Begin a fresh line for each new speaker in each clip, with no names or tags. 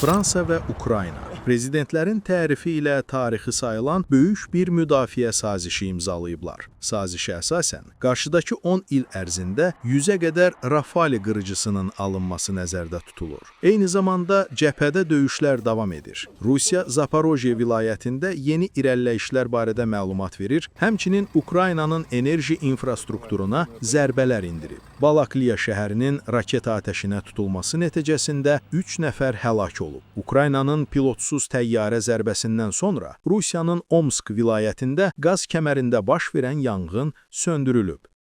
Fransa və Ukrayna prezidentlərin tərifi ilə tarixi sayılan böyük bir müdafiə sazişi imzalayıblar. Sazişə əsasən, qarşıdakı 10 il ərzində 100-ə qədər Rafale qırıcısının alınması nəzərdə tutulur. Eyni zamanda cəbhədə döyüşlər davam edir. Rusiya Zaporojye vilayətində yeni irəliləyişlər barədə məlumat verir, həmçinin Ukraynanın enerji infrastrukturuna zərbələr endirib. Balakliya şəhərinin raket atəşinə tutulması nəticəsində 3 nəfər həlak olub. Ukraynanın pilotsuz təyyarə zərbəsindən sonra Rusiyanın Omsk vilayətində qaz kəmərində baş verən yanğın söndürülüb.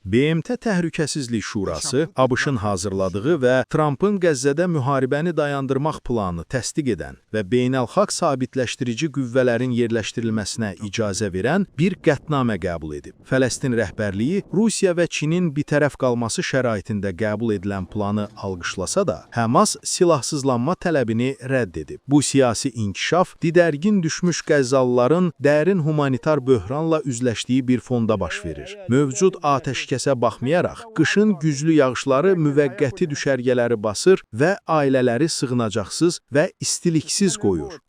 BMT Təhlükəsizlik Şurası ABŞ-ın hazırladığı və Trampın Qəzzədə müharibəni dayandırmaq planını təsdiq edən və beynəlxalq sabitləşdirici qüvvələrin yerləşdirilməsinə icazə verən bir qətnamə qəbul edib. Fələstin rəhbərliyi Rusiya və Çinin bitərəf qalması şəraitində qəbul edilən planı alqışlasa da, Həmas silahsızlanma tələbini rədd edib. Bu siyasi inkişaf didərgin düşmüş qəzzalıların dərin humanitar böhranla üzləşdiyi bir fonda baş verir. Mövcud atəşkəsə baxmayaraq, qışın güclü yağışları müvəqqəti düşərgələri basır və ailələri sığınacaqsız və istiliksiz qoyur.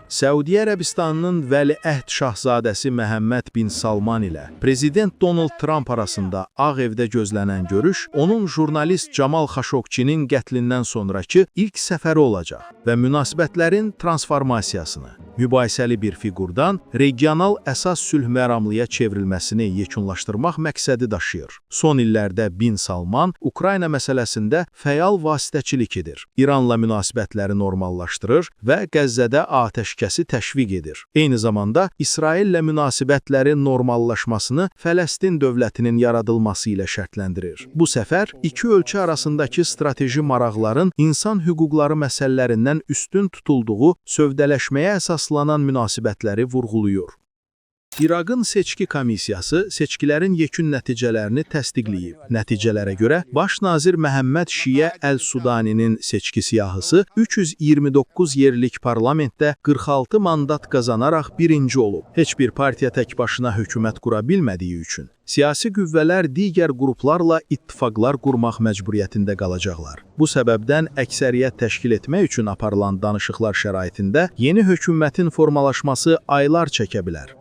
Səudiyyə Ərəbistanının vəliəhd şahzadəsi Məhəmməd bin Salman ilə Prezident Donald Tramp arasında Ağ Evdə gözlənən görüş onun jurnalist Camal Xaşoqçinin qətlindən sonrakı ilk səfəri olacaq və münasibətlərin transformasiyasını mübahisəli bir fiqurdan regional əsas sülh məramlıya çevrilməsini yekunlaşdırmaq məqsədi daşıyır. Son illərdə Bin Salman Ukrayna məsələsində fəal vasitəçilik edir. İranla münasibətləri normallaşdırır və Qəzzədə atəşkəsi təşviq edir. Eyni zamanda İsraillə münasibətlərin normallaşmasını Fələstin dövlətinin yaradılması ilə şərtləndirir. Bu səfər iki ölkə arasındakı strateji maraqların insan hüquqları məsələlərindən üstün tutulduğu sövdələşməyə əsaslanan münasibətləri vurğulayır. İraqın seçki komissiyası seçkilərin yekun nəticələrini təsdiqləyib. Nəticələrə görə baş nazir Məhəmməd Şiyə Əl-Sudaninin seçki siyahısı 329 yerlik parlamentdə 46 mandat qazanaraq birinci olub. Heç bir partiya tək başına hökumət qura bilmədiyi üçün siyasi qüvvələr digər qruplarla ittifaqlar qurmaq məcburiyyətində qalacaqlar. Bu səbəbdən əksəriyyət təşkil etmək üçün aparılan danışıqlar şəraitində yeni hökumətin formalaşması aylar çəkə bilər.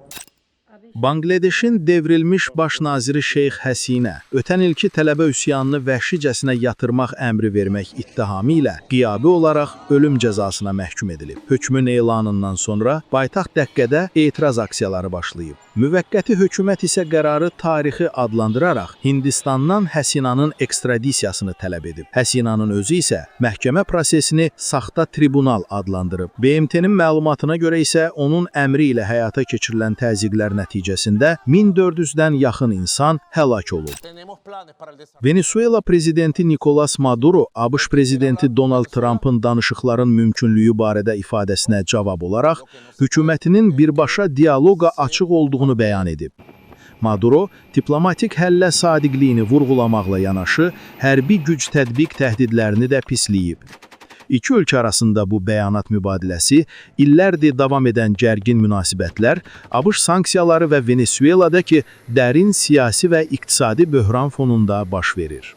Bangladeşin devrilmiş baş naziri Şeyx Həsinə ötən ilki tələbə üsyanını vəhşicəsinə yatırmaq əmri vermək ittihamı ilə qiyabi olaraq ölüm cəzasına məhkum edilib. Hökmün elanından sonra paytaxt Dəkkədə etiraz aksiyaları başlayıb. Müvəqqəti hökumət isə qərarı tarixi adlandıraraq Hindistandan Həsinanın ekstradisiyasını tələb edib. Həsinanın özü isə məhkəmə prosesini saxta tribunal adlandırıb. BMT-nin məlumatına görə isə onun əmri ilə həyata keçirilən təzyiqlər nəticəsində 1400-dən yaxın insan həlak olub.
Tenemos planes para el desarrollo.
Venesuela prezidenti Nikolas Maduro, ABŞ prezidenti Donald Trumpın danışıqların mümkünlüyü barədə ifadəsinə cavab olaraq hökumətinin birbaşa dialoqa açıq olduğunu bəyan edib. Maduro, diplomatik həllə sadiqliyini vurğulamaqla yanaşı, hərbi güc tətbiq təhdidlərini də pisləyib. İki ölkə arasında bu bəyanat mübadiləsi illərdir davam edən gərgin münasibətlər, ABŞ sanksiyaları və Venesueladakı dərin siyasi və iqtisadi böhran fonunda baş verir.